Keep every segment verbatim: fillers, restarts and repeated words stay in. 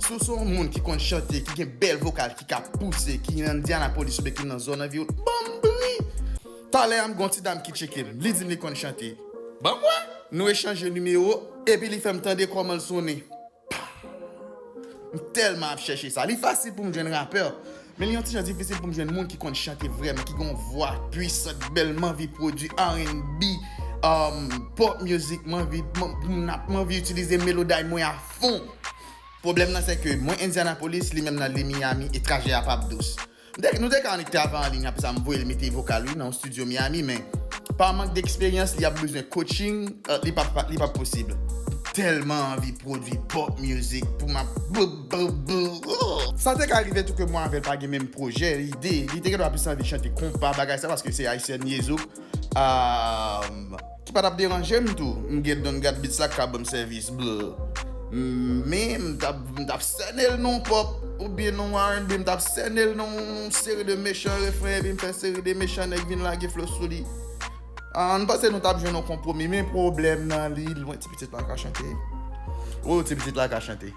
Si w se yon moun ki konn chante, ki gen bèl vokal, ki ka pouse, ki nan Indianapolis oubyen ki nan zòn anviwon, ban m bri! Talè a, m gen yon ti dam ki tcheke m. Li di m li konn chante. Ban m wè! Nou echanje nimewo, epi li fè m tande kòman l sonnen. M tèlman ap chèche sa. Li fasil pou m jwenn rapè, men li yon ti jan difisil pou m jwenn moun ki konn chante vrèman, ki gen yon vwa pwisan, bèl, m anvi pwodui R and B, um, pop music, m anvi, m, m, m anvi itilize melodi mwen a fon. Pwoblèm nan se ke mwen Indianapolis, li menm nan li Miami, e trajè a p ap dous. M te, nou te ka konekte avan an liy, apre sa m voye l mete vokal wi nan yon studio Miami, men pa mank d'eksperyans, li ap bezwen coaching, uh, li p ap, li p ap posib. Tèlman anvi pwodui pop music pou m ap bou, bou, bou. Sa te ka rive tou ke mwen avè l pa gen menm pwojè, ide, li te gen dwa plis anvi chante konpa, bagay sa, paske se Ayisyen li ye, zouk. Um, ki pa t ap deranje m tou. M gen Don Gad Beats la k ka ban m sèvis. Bl. Men m t ap, m t ap sène l nan pop oubyen nan R and B, m t ap sène l nan yon seri de mechan refren, epi m fè seri de mechan nèg vin lage flo sou li. Ah, m panse nou t ap jwenn yon konpwomi, men pwoblèm nan li lwen, ti pitit la ka chante. Oh, ti pitit la ka chante.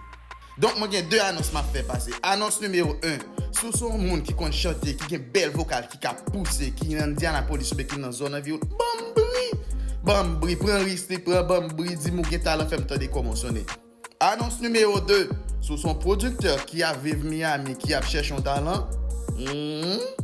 Donk, mwen gen de anons m ap fè pase. Anons nimewo en. Si w se yon moun ki konn chante, ki gen bèl vokal, ki ka pouse, ki nan Indianapolis oubyen ki nan zòn anviwon, ban m bri! Ban m bri, pran risk li, pran ban m bri, di m ou gen talan, fè m tande kòman w sonnen. Anons nimewo de. Si w se yon pwodiktè ki ap viv Miami, ki ap chèche yon talan, hmm,